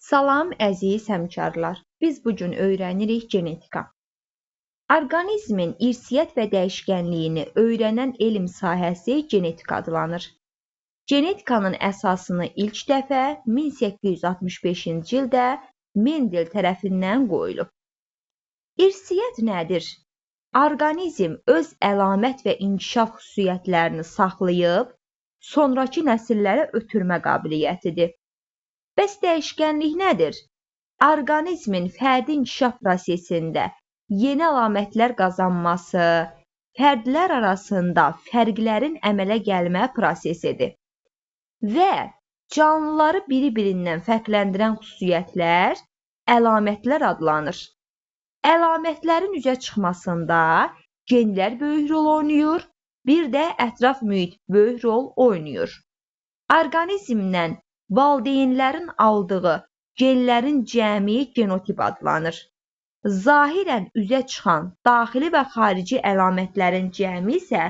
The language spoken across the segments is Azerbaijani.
Salam əziz həmkarlar! Biz bu gün öyrənirik genetika. Orqanizmin irsiyyət və dəyişkənliyini öyrənən elm sahəsi genetika adlanır. Genetikanın əsasını ilk dəfə 1865-ci ildə Mendel tərəfindən qoyulub. İrsiyyət nədir? Orqanizm öz əlamət və inkişaf xüsusiyyətlərini saxlayıb, sonrakı nəsillərə ötürmə qabiliyyətidir. Bəs dəyişkənlik nədir? Orqanizmin fərdi inkişaf prosesində yeni əlamətlər qazanması, fərdlər arasında fərqlərin əmələ gəlmə prosesidir. Və canlıları biri-birindən fərqləndirən xüsusiyyətlər əlamətlər adlanır. Əlamətlərin üzə çıxmasında genlər böyük rol oynayır, bir də ətraf mühit böyük rol oynayır. Orqanizmdən valideynlərin aldığı genlərin cəmi genotip adlanır. Zahirən üzə çıxan daxili və xarici əlamətlərin cəmi isə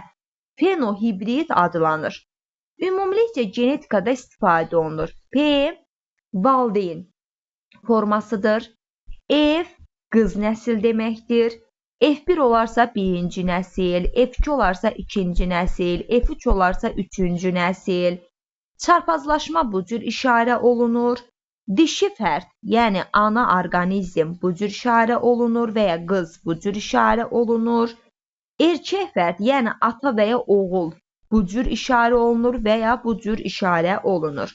fenohibrid adlanır. Ümumilikcə genetikada istifadə olunur. P valideyn formasıdır. F qız nəsil deməkdir. F1 olarsa birinci nəsil, F2 olarsa ikinci nəsil, F3 olarsa üçüncü nəsil. Çarpazlaşma bu cür işarə olunur. Dişi fərd, yəni ana orqanizm bu cür işarə olunur və ya qız bu cür işarə olunur. Erkək fərd, yəni ata və ya oğul bu cür işarə olunur və ya bu cür işarə olunur.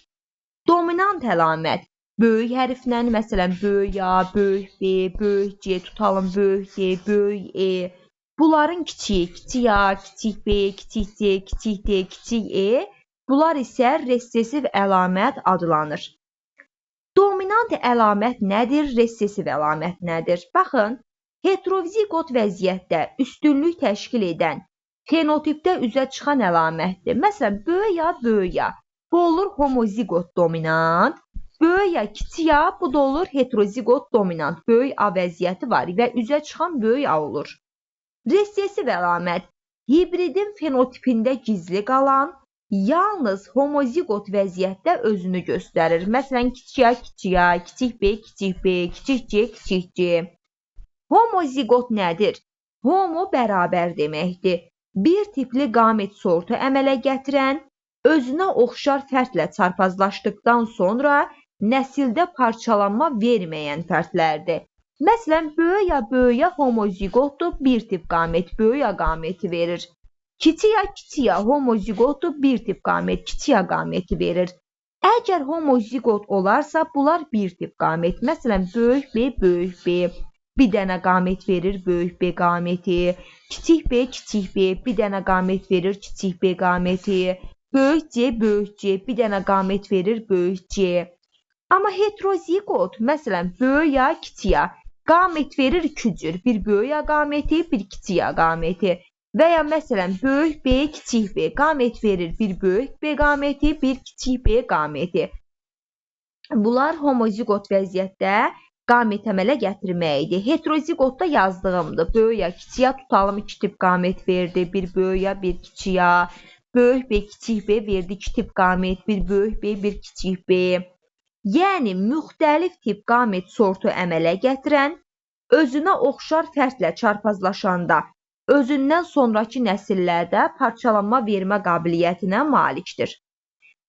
Dominant əlamət böyük hərflə, məsələn, böyük A, böyük B, böyük C, tutalım böyük D, böyük E. Bunların kiçiyi, kiçik A, kiçik B, kiçik C, kiçik D, kiçik E. Bunlar isə resessiv əlamət adlanır. Dominant əlamət nədir, resessiv əlamət nədir? Baxın, heteroziqot vəziyyətdə üstünlük təşkil edən fenotipdə üzə çıxan əlamətdir. Məsələn, böyük A, böyük A. Bu olur homoziqot dominant. Böyük A, kiçik A, bu da olur heteroziqot dominant. Böyük A vəziyyəti var və üzə çıxan böyük A olur. Resessiv əlamət hibridin fenotipində gizli qalan, yalnız homoziqot vəziyyətdə özünü göstərir. Məsələn, kiçik A, kiçik A, kiçik B, kiçik B, kiçik C, kiçik C. Homoziqot nədir? Homo bərabər deməkdir. Bir tipli qamet sortu əmələ gətirən, özünə oxşar fərdlə çarpazlaşdıqdan sonra nəsildə parçalanma verməyən fərdlərdir. Məsələn, böyük A, böyük A homoziqotdur, bir tip qamet, böyük A qameti verir. Kiçik A, kiçik A homoziqotdur, bir tip qamet, kiçik A qameti verir. Əgər homoziqot olarsa, bunlar bir tip qamet. Məsələn, böyük B, böyük B bir dənə qamet verir, böyük B qameti. Kiçik B, kiçik B bir dənə qamet verir, kiçik B qameti. Böyük C, böyük C bir dənə qamet verir, böyük C. Amma heteroziqot, məsələn, böyük A, kiçik A qamet verir iki cür. Bir böyük A qameti, bir kiçik A qameti. Və ya məsələn, böyük B, kiçik B qamet verir bir böyük B qameti, bir kiçik B qameti. Bunlar homoziqot vəziyyətdə qamet əmələ gətirməkdir. Heteroziqotda yazdığımdır. Böyük A, kiçik A tutalım iki tip qamet verdi. Bir böyük A, bir kiçik A. Böyük B, kiçik B verdi iki tip qamet. Bir böyük B, bir kiçik B. Yəni müxtəlif tip qamet sortu əmələ gətirən, özünə oxşar fərdlə çarpazlaşanda özündən sonrakı nəsillərdə parçalanma vermə qabiliyyətinə malikdir.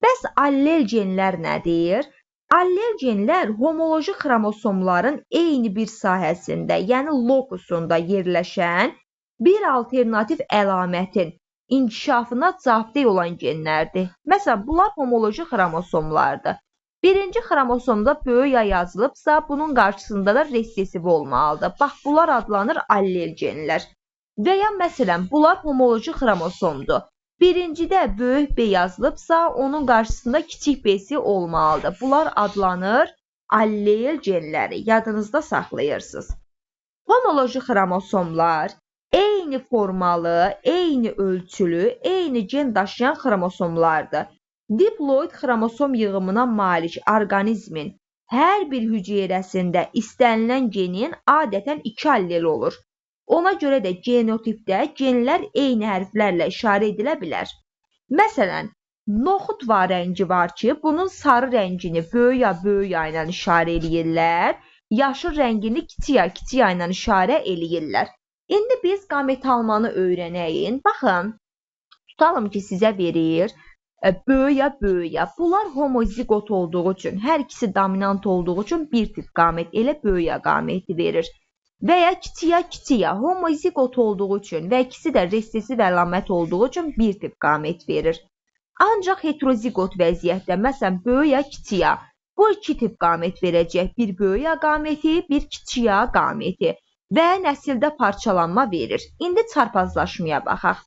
Bəs allel genlər nədir? Allel genlər homoloji xromosomların eyni bir sahəsində, yəni lokusunda yerləşən bir alternativ əlamətin inkişafına cavabdeh olan genlərdir. Məsələn, bunlar homoloji xromosomlardır. Birinci xromosomda böyük A yazılıbsa, bunun qarşısında da resessiv olmalıdır. Bax, bunlar adlanır allel genlər. Və ya məsələn, bunlar homoloji xromosomdur. Birincidə böyük B yazılıbsa, onun qarşısında kiçik B-si olmalıdır. Bunlar adlanır allel genləri. Yadınızda saxlayırsınız. Homoloji xromosomlar eyni formalı, eyni ölçülü, eyni gen daşıyan xromosomlardır. Diploid xromosom yığımına malik orqanizmin hər bir hüceyrəsində istənilən genin adətən iki alleli olur. Ona görə də genotipdə genlər eyni hərflərlə işarə edilə bilər. Məsələn, Noxud var rəngi var ki, bunun sarı rəngini böyük A, böyük A ilə işarə eləyirlər. Yaşıl rəngini kiçik A, kiçik A ilə işarə eləyirlər. İndi biz qamet almanı öyrənəyin. Baxın, tutalım ki, sizə verir böyük A, böyük A. Bunlar homoziqot olduğu üçün, hər ikisi dominant olduğu üçün bir tip qamet, elə böyük A qameti verir. Və ya kiçik A, kiçik A homoziqot olduğu üçün və ikisi də resessiv əlamət olduğu üçün bir tip qamet verir. Ancaq heteroziqot vəziyyətdə, məsələn, böyük A, kiçik A, bu iki tip qamet verəcək. Bir böyük A qameti, bir kiçik A qameti və nəsildə parçalanma verir. İndi çarpazlaşmaya baxaq.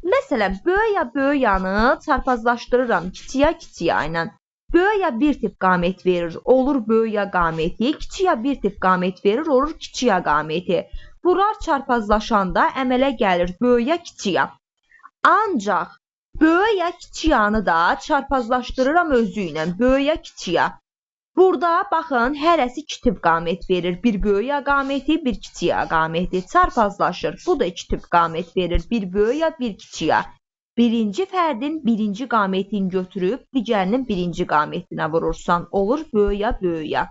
Məsələn, böyük A, böyük A-nı çarpazlaşdırıram kiçik A, kiçik A ilə. Böyük A bir tip qamet verir, olur böyük A qameti. Kiçik A bir tip qamet verir, olur kiçik A qameti. Bunlar çarpazlaşanda əmələ gəlir böyük A, kiçik A. Ancaq böyük A, kiçik A-nı da çarpazlaşdırıram özü ilə, böyük A, kiçik A. Burada baxın, hərəsi iki tip qamet verir. Bir böyük A qameti, bir kiçik A qameti çarpazlaşır. Bu da iki tip qamet verir. Bir böyük A, bir kiçik A. Birinci fərdin birinci qametini götürüb digərinin birinci qametinə vurursan, olur böyük A, böyük A.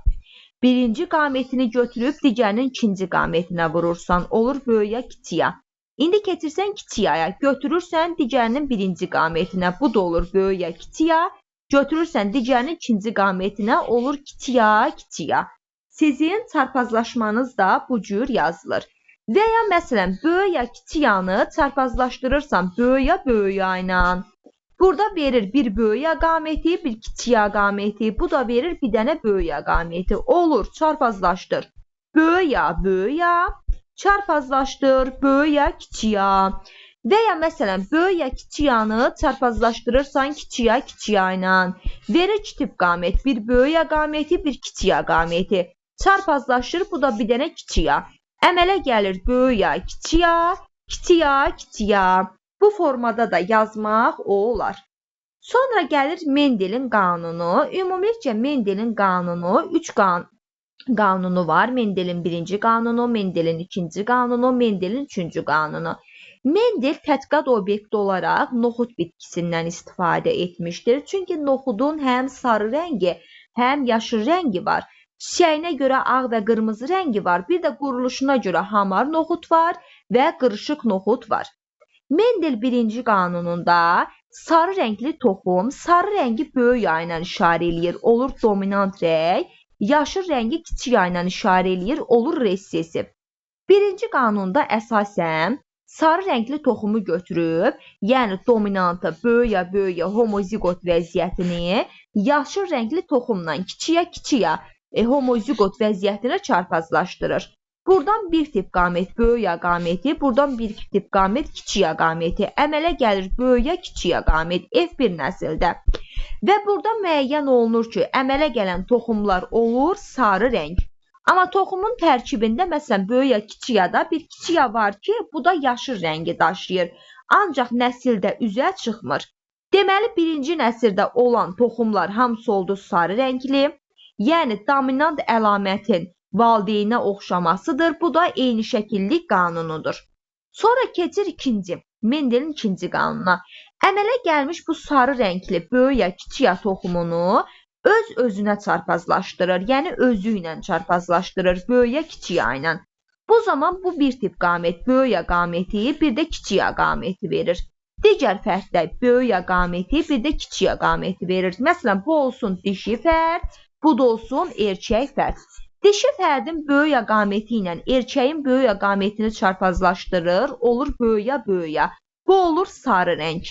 Birinci qametini götürüb digərinin ikinci qametinə vurursan, olur böyük A, kiçik A. İndi keçirsən kiçik A-ya, götürürsən digərinin birinci qametinə, bu da olur böyük A, kiçik A. Götürürsən digərinin ikinci qametinə, olur kiçik A, kiçik A. Sizin çarpazlaşmanız da bu cür yazılır. Və ya məsələn, böyük A, kiçik A-nı çarpazlaşdırırsan böyük A, böyük A ilə. Burada verir bir böyük A qameti, bir kiçik A qameti. Bu da verir bir dənə böyük A qameti. Olur, çarpazlaşdır. Böyük A, böyük A, çarpazlaşdır, böyük A, kiçik A. Və ya məsələn, böyük A, kiçik A-nı çarpazlaşdırırsan kiçik A, kiçik A ilə. Verir iki tip qamet, bir böyük A qameti, bir kiçik A qameti. Çarpazlaşır, bu da bir dənə kiçik A. Əmələ gəlir böyük A, kiçik A, kiçik A, kiçik A. Bu formada da yazmaq olar. Sonra gəlir Mendelin qanunu. Ümumilikcə Mendelin qanunu 3 qanunu var. Mendelin birinci qanunu, Mendelin ikinci qanunu, Mendelin üçüncü qanunu. Mendel tədqiqat obyekti olaraq noxud bitkisindən istifadə etmişdir. Çünki noxudun həm sarı rəngi, həm yaşıl rəngi var. Çiçəyinə görə ağ və qırmızı rəngi var. Bir də quruluşuna görə hamar noxud var və qırışıq noxud var. Mendel birinci qanununda sarı rəngli toxum sarı rəngi böyük A ilə işarə eləyir, olur dominant rəng. Yaşıl rəngi kiçik A ilə işarə eləyir, olur resessiv. Birinci qanunda əsasən sarı rəngli toxumu götürüb, yəni dominantı böyük A, böyük A homoziqot vəziyyətini yaşıl rəngli toxumla kiçik A, kiçik A homoziqot vəziyyətinə çarpazlaşdırır. Buradan bir tip qamet böyük A qameti, buradan bir tip qamet kiçik A qameti. Əmələ gəlir böyük A, kiçik A qamet F1 nəsildə. Və burada müəyyən olunur ki, əmələ gələn toxumlar olur sarı rəng. Amma toxumun tərkibində məsələn böyük A, kiçik A-da bir kiçik A var ki, bu da yaşıl rəngi daşıyır. Ancaq nəsildə üzə çıxmır. Deməli, birinci nəsildə olan toxumlar hamısı oldu sarı rəngli. Yəni dominant əlamətin valideynə oxşamasıdır. Bu da eyni şəkillik qanunudur. Sonra keçir ikinci, Mendelin ikinci qanununa. Əmələ gəlmiş bu sarı rəngli böyük A, kiçik A toxumunu öz-özünə çarpazlaşdırır. Yəni özü ilə çarpazlaşdırır böyük A, kiçik A ilə. Bu zaman bu bir tip qamet böyük A qameti, bir də kiçik A qameti verir. Digər fərddə böyük A qameti, bir də kiçik A qameti verir. Məsələn, bu olsun dişi fərd, bu da olsun erkək fərd. Dişi fərdin böyük A qameti ilə erkəyin böyük A qametini çarpazlaşdırır, olur böyük A, böyük A. Bu olur sarı rəng.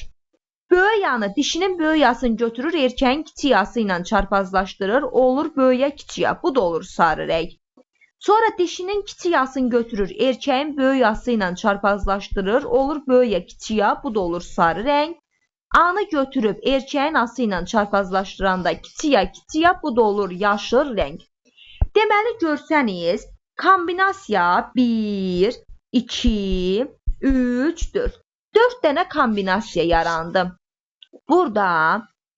Böyük A-nı dişinin böyük A-sını götürür, erkəyin kiçik A-sı ilə çarpazlaşdırır, olur böyük A, kiçik A. Bu da olur sarı rəng. Sonra dişinin kiçik A-sını götürür, erkəyin böyük A-sı ilə çarpazlaşdırır, olur böyük A, kiçik A. Bu da olur sarı rəng. A-nı götürüb erkəyin A-sı ilə çarpazlaşdıranda kiçik A, kiçik A, bu da olur yaşıl rəng. Deməli, görsəniz, kombinasiya 1, 2, 3, 4. 4 dənə kombinasiya yarandı. Burada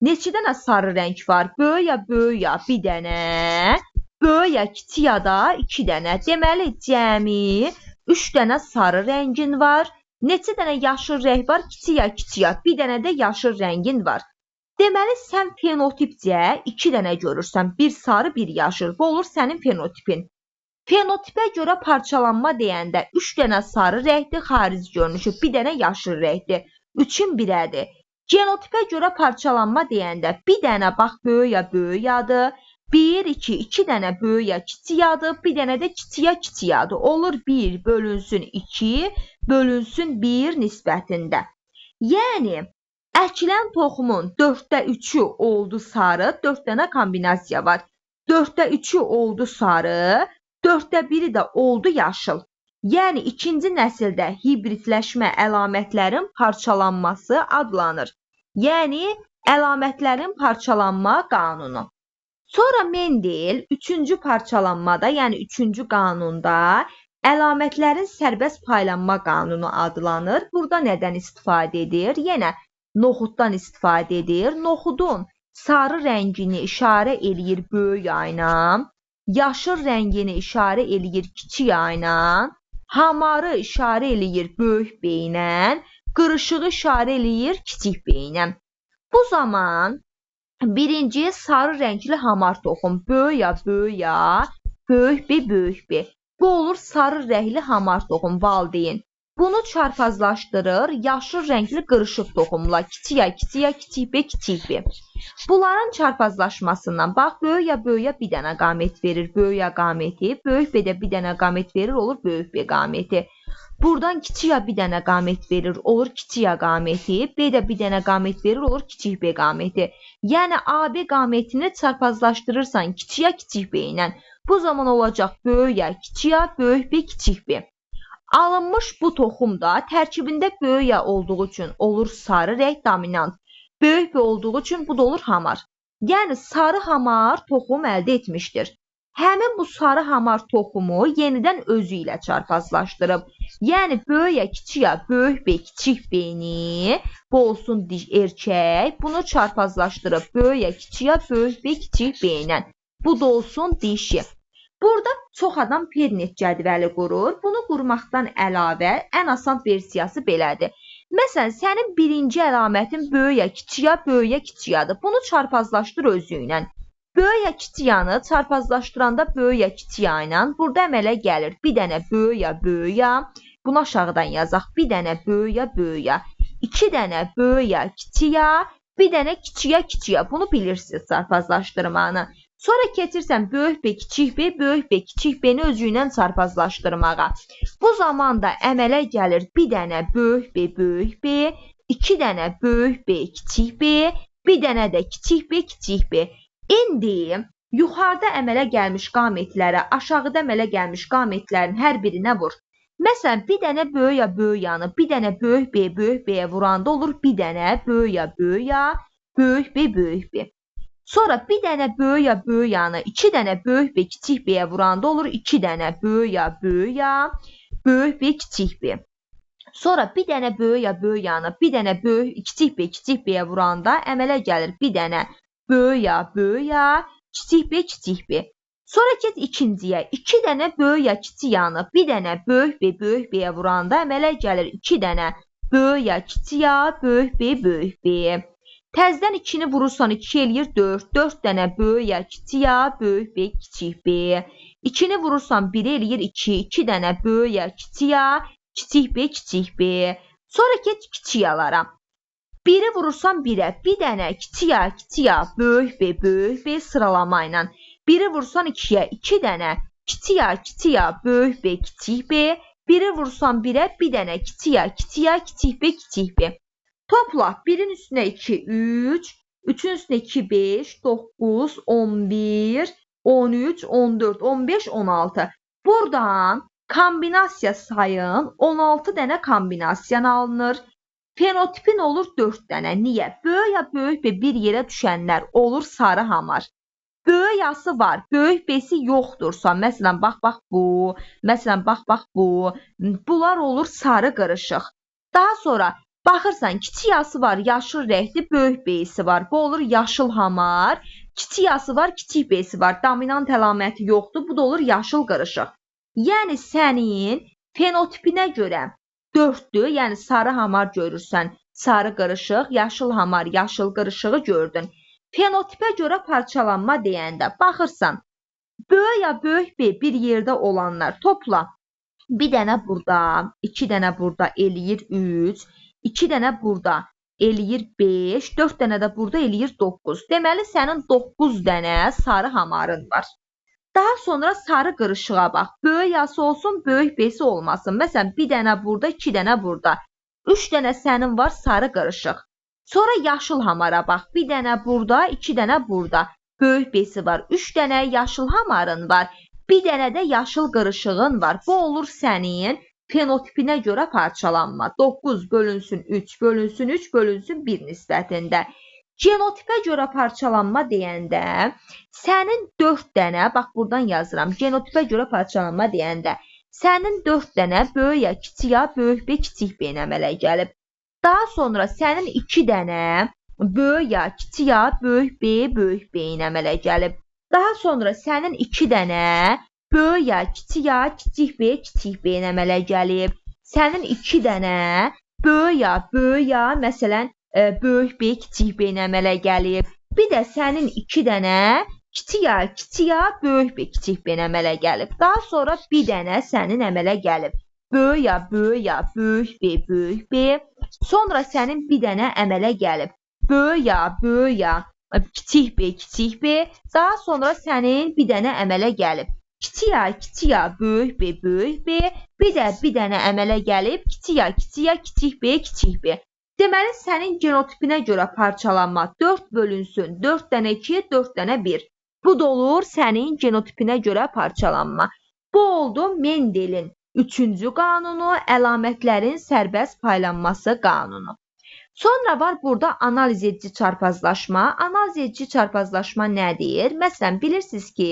neçə dənə sarı rəng var? Böyük A, böyük A bir dənə, böyük A, kiçik A da 2 dənə. Deməli, cəmi 3 dənə sarı rəngin var. Neçə dənə yaşıl rəng var? Kiçik A, kiçik A. Bir dənə də yaşıl rəngin var. Deməli, sən fenotipcə 2 dənə görürsən. Bir sarı, bir yaşıl. Bu olur sənin fenotipin. Fenotipə görə parçalanma deyəndə 3 dənə sarı rəngli xarici görünüşü, bir dənə yaşıl rəngli. 3-ün 1-ədir. Genotipə görə parçalanma deyəndə bir dənə bax böyük ya böyük yadır. 1, 2, 2 dənə böyük ya kiçik yadır, bir dənə də kiçik ya kiçik yadır. Olur 1 bölünsün 2 bölünsün 1 nisbətində. Yəni, əkilən toxumun 4-də 3-ü oldu sarı, 4 dənə kombinasiya var. 4-də 3-ü oldu sarı, 4-də 1-i də oldu yaşıl. Yəni, ikinci nəsildə hibridləşmə əlamətlərin parçalanması adlanır. Yəni, əlamətlərin parçalanma qanunu. Sonra Mendel 3-cü parçalanmada, yəni 3-cü qanunda əlamətlərin sərbəst paylanma qanunu adlanır. Burada nədən istifadə edir? Yenə noxuddan istifadə edir. Noxudun sarı rəngini işarə eləyir böyük ayla, yaşıl rəngini işarə eləyir kiçik ayla, hamarı işarə eləyir böyük B ilə, qırışığı işarə eləyir kiçik B ilə. Bu zaman birinci sarı rəngli hamar toxum böyük A, böyük A, böyük B, böyük B. Bu olur sarı rəngli hamar toxum valideyn. Bunu çarpazlaşdırır yaşıl rəngli qırışıq toxumla kiçik A, kiçik A, kiçik B, kiçik B. Bunların çarpazlaşmasından bax böyük A, böyük A bir dənə qamət verir, böyük A qaməti, böyük B də bir dənə qamət verir, olur böyük B qaməti. Buradan kiçik A bir dənə qamət verir, olur kiçik A qaməti, B də bir dənə qamət verir, olur kiçik B qaməti. Yəni AB qamətini çarpazlaşdırırsan kiçik A, kiçik B ilə. Bu zaman olacaq böyük A, kiçik A, böyük B, kiçik B. Alınmış bu toxum da tərkibində böyük A olduğu üçün olur sarı rəng dominant. Böyük B olduğu üçün bu da olur hamar. Yəni sarı hamar toxum əldə etmişdir. Həmin bu sarı hamar toxumu yenidən özü ilə çarpazlaşdırıb. Yəni böyük A, kiçik A, böyük B, kiçik B-ni, bu olsun erkək, bunu çarpazlaşdırıb böyük A, kiçik A, böyük B, kiçik B ilə. Bu da olsun dişi. Burada çox adam Pernet cədvəli qurur. Bunu qurmaqdan əlavə ən asan versiyası belədir. Məsələn, sənin birinci əlamətin böyük A, kiçik A, böyük A, kiçik A-dır. Bunu çarpazlaşdır özü ilə. Böyük A, kiçik A-nı çarpazlaşdıranda böyük A, kiçik A ilə burada əmələ gəlir. Bir dənə böyük A, böyük A. Bunu aşağıdan yazaq. Bir dənə böyük A, böyük A. İki dənə böyük A, kiçik A. Bir dənə kiçik A, kiçik A. Bunu bilirsiniz çarpazlaşdırmanı. Sonra keçirsən böyük B, kiçik B, böyük B, kiçik B-ni özü ilə çarpazlaşdırmağa. Bu zaman da əmələ gəlir bir dənə böyük B, böyük B, iki dənə böyük B, kiçik B, bir dənə də kiçik B, kiçik B. İndi yuxarıda əmələ gəlmiş qametlərə, aşağıda əmələ gəlmiş qametlərin hər birinə vur. Məsələn, bir dənə böyük A, böyük A-nı, bir dənə böyük B, böyük B-yə vuranda olur bir dənə böyük A, böyük A, böyük B, böyük B. Sonra bir dənə böyük A, böyük A-nı, iki dənə böyük B, kiçik B-yə vuranda olur iki dənə böyük A, böyük A, böyük B, kiçik B. Sonra bir dənə böyük A, böyük A-nı, bir dənə böyük kiçik B, kiçik B-yə vuranda əmələ gəlir bir dənə böyük A, böyük A, kiçik B, kiçik B. Sonra keç ikinciyə. İki dənə böyük A, kiçik A-nı, bir dənə böyük B, böyük B-yə vuranda əmələ gəlir iki dənə böyük A, kiçik A, böyük B, böyük B. Təzdən 2-ni vurursan 2 eləyir 4. 4 dənə böyük A, kiçik A, böyük B, kiçik B. 2-ni vurursan 1 eləyir 2. 2 dənə böyük A, kiçik A, kiçik B, kiçik B. Sonra keç kiçik A-lara. 1-i vurursan 1-ə, bir dənə kiçik A, kiçik A, böyük B, böyük B sıralama ilə. 1-i vursan 2-yə, 2 dənə kiçik A, kiçik A, böyük B, kiçik B. 1-i vursan 1-ə, bir dənə kiçik A, kiçik A, kiçik B, kiçik B. Topla 1-in üstünə 2, 3, 3-ün üstünə 2, 5, 9, 11, 13, 14, 15, 16. Buradan kombinasiya sayın 16 dənə kombinasiyan alınır. Fenotipin olur 4 dənə. Niyə? Böyük A, böyük B bir yerə düşənlər olur sarı hamar. Böyük A-sı var, böyük B-si yoxdursa, məsələn, bax, bax bu, məsələn, bax, bax bu, bunlar olur sarı qırışıq. Daha sonra baxırsan, kiçik A-sı var, yaşıl rəngli, böyük B-si var. Bu olur yaşıl hamar. Kiçik A-sı var, kiçik B-si var. Dominant əlaməti yoxdur, bu da olur yaşıl qırışıq. Yəni sənin fenotipinə görə 4-dür, yəni sarı hamar görürsən. Sarı qırışıq, yaşıl hamar, yaşıl qırışığı gördün. Fenotipə görə parçalanma deyəndə baxırsan, böyük A, böyük B bir yerdə olanlar topla. Bir dənə burada, 2 dənə burada eləyir 3, 2 dənə burada eləyir 5, 4 dənə də burada eləyir 9. Deməli, sənin 9 dənə sarı hamarın var. Daha sonra sarı qırışığa bax. Böyük A-sı olsun, böyük B-si olmasın. Məsələn, bir dənə burada, 2 dənə burada. 3 dənə sənin var sarı qırışıq. Sonra yaşıl hamara bax. Bir dənə burada, 2 dənə burada. Böyük B-si var. 3 dənə yaşıl hamarın var. Bir dənə də yaşıl qırışığın var. Bu olur sənin fenotipinə görə parçalanma. 9 bölünsün 3 bölünsün 3 bölünsün 1 nisbətində. Genotipə görə parçalanma deyəndə sənin 4 dənə, bax buradan yazıram, genotipə görə parçalanma deyəndə sənin 4 dənə böyük A, kiçik A, böyük B, kiçik B əmələ gəlib. Daha sonra sənin 2 dənə böyük A, kiçik A, böyük B, böyük B əmələ gəlib. Daha sonra sənin 2 dənə böyük A, kiçik A, kiçik B, kiçik B əmələ gəlib. Sənin 2 dənə böyük A, böyük A, məsələn, böyük B, kiçik B əmələ gəlib. Bir də sənin 2 dənə kiçik A, kiçik A, böyük B, kiçik B əmələ gəlib. Daha sonra bir dənə sənin əmələ gəlib. Böyük A, böyük A, böyük B, böyük B. Sonra sənin bir dənə əmələ gəlib. Böyük A, böyük A, kiçik B, kiçik B. Daha sonra sənin bir dənə əmələ gəlib. Kiçik A, kiçik A, böyük B, böyük B. Bir də bir dənə əmələ gəlib. Kiçik A, kiçik A, kiçik B, kiçik B. Deməli, sənin genotipinə görə parçalanma 4 bölünsün, 4 dənə 2, 4 dənə 1. Bu da olur sənin genotipinə görə parçalanma. Bu oldu Mendelin 3-cü qanunu, əlamətlərin sərbəst paylanması qanunu. Sonra var burada analiz edici çarpazlaşma. Analiz edici çarpazlaşma nədir? Məsələn, bilirsiniz ki,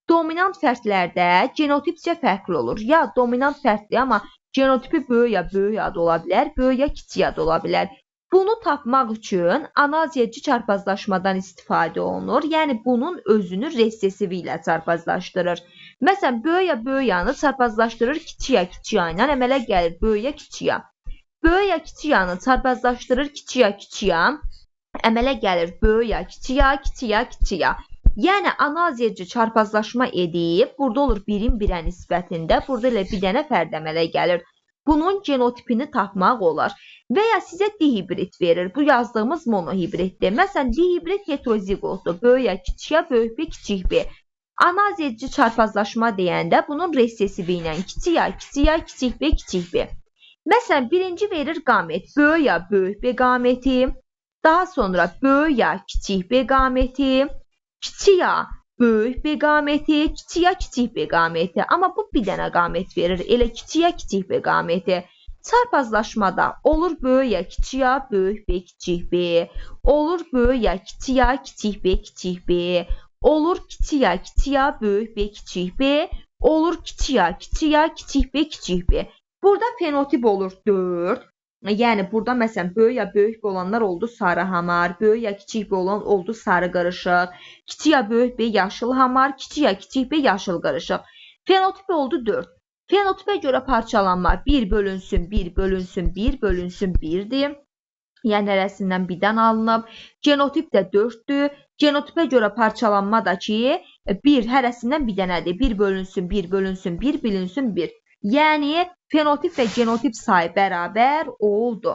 dominant fərdlərdə genotipcə fərqli olur. Ya dominant fərddir, amma genotipi böyük ya böyük A da ola bilər, böyük ya kiçik A da ola bilər. Bunu tapmaq üçün analiz edici çarpazlaşmadan istifadə olunur. Yəni, bunun özünü resesivi ilə çarpazlaşdırır. Məsələn, böyük ya böyük A-nı çarpazlaşdırır kiçik A kiçik A ilə, əmələ gəlir böyük ya kiçik A. Böyük A kiçik A-nı çarpazlaşdırır kiçik A kiçik A, əmələ gəlir böyük A kiçik A, kiçik A kiçik A. Yəni, analiz edici çarpazlaşma edib, burada olur 1-in 1-ə nisbətində, burada elə bir dənə fərd əmələ gəlir. Bunun genotipini tapmaq olar. Və ya sizə dihibrid verir. Bu yazdığımız monohibriddir. Məsələn, dihibrid heterozigotdur. Böyük A kiçik A, böyük B kiçik B. Analiz edici çarpazlaşma deyəndə bunun resesivi ilə kiçik A, kiçik A, kiçik B, kiçik B. Məsələn, birinci verir qamet. Böyük A, böyük B qameti. Daha sonra böyük A, kiçik B qameti. Kiçik A, böyük B qameti, kiçik A, kiçik B qameti. Amma bu bir dənə qamet verir. Elə kiçik A, kiçik B qameti. Çarpazlaşmada olur böyük A, kiçik A, böyük B, kiçik B. Olur böyük A, kiçik A, kiçik B, kiçik B. Olur kiçik A, kiçik A, böyük B, kiçik B. Olur kiçik A, kiçik A, kiçik B, kiçik B. Burada fenotip olur 4. Yəni, burada məsələn, böyük ya böyük B olanlar oldu sarı hamar, böyük ya kiçik B olan oldu sarı qarışıq, kiçik ya böyük B yaşıl hamar, kiçik ya kiçik B yaşıl qarışıq. Fenotip oldu 4. Fenotipə görə parçalanma 1 bölünsün 1 bölünsün 1 bölünsün 1-dir. Yəni, hərəsindən birdən alınıb. Genotip də 4-dür. Genotipə görə parçalanma da ki, 1 hərəsindən bir dənədir. 1 bölünsün 1 bölünsün 1 bölünsün 1. Yəni, fenotip və genotip sayı bərabər oldu.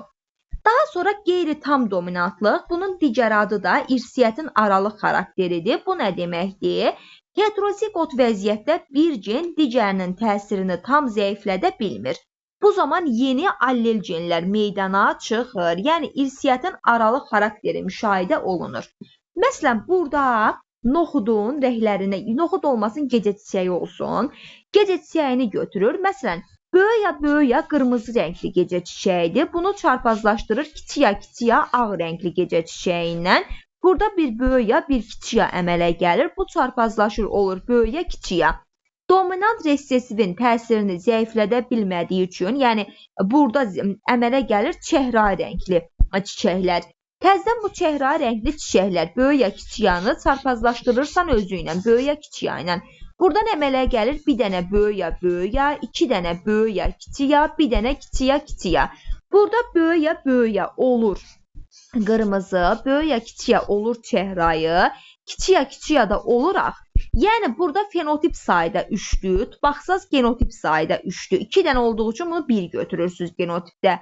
Daha sonra qeyri-tam dominantlıq, bunun digər adı da irsiyyətin aralıq xarakteridir. Bu nə deməkdir? Heterozigot vəziyyətdə bir gen digərinin təsirini tam zəiflədə bilmir. Bu zaman yeni allel genlər meydana çıxır. Yəni, irsiyyətin aralıq xarakteri müşahidə olunur. Məsələn, burada noxudun rənglərinə, noxud olmasın, gecə çiçəyi olsun. Gecə çiçəyini götürür. Məsələn, böyük ya böyük ya qırmızı rəngli gecə çiçəyidir. Bunu çarpazlaşdırır kiçik ya kiçik ya ağ rəngli gecə çiçəyindən. Burada bir böyük ya bir kiçik ya əmələ gəlir. Bu çarpazlaşır olur böyük ya kiçik ya. Dominant resesivin təsirini zəiflədə bilmədiyi üçün, yəni burada əmələ gəlir çəhrayı rəngli çiçəklər. Təzədən bu çəhrayı rəngli çiçəklər böyük ya kiçik yanı çarpazlaşdırırsan özü ilə, böyük ya kiçik ya ilə. Buradan əmələ gəlir bir dənə böyük ya böyük ya, iki dənə böyük ya kiçik ya, bir dənə kiçik ya kiçik ya. Burada böyük A, böyük A olur qırmızı, böyük A, kiçik A olur çəhrayı, kiçik A, kiçik A da olur ağ. Yəni burada fenotip sayı da 3-dür. Baxsaz genotip sayı da 3-dür. 2 dənə olduğu üçün bunu 1 götürürsünüz genotipdə.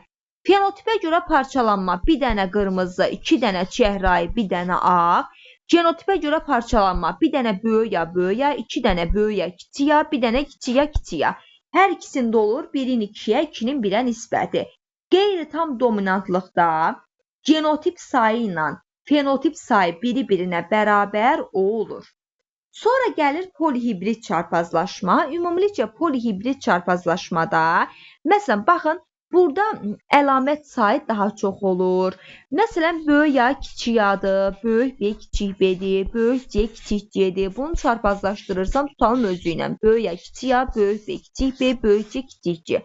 Fenotipə görə parçalanma 1 dənə qırmızı, 2 dənə çəhrayı, 1 dənə ağ. Genotipə görə parçalanma 1 dənə böyük A, böyük A, 2 dənə böyük A, kiçik A, 1 dənə kiçik A, kiçik A. Hər ikisində olur 1-in 2-yə, 2-nin 1-ə nisbəti. Qeyri-tam dominantlıqda genotip sayı ilə fenotip sayı biri-birinə bərabər olur. Sonra gəlir polihibrid çarpazlaşma. Ümumilikcə polihibrid çarpazlaşmada, məsələn, baxın, burada əlamət sayı daha çox olur. Məsələn, böyük A kiçik A-dır, böyük B kiçik B-dir, böyük C kiçik C-dir. Bunu çarpazlaşdırırsam tutalım özü ilə. Böyük A kiçik A, böyük B kiçik B, böyük C kiçik C.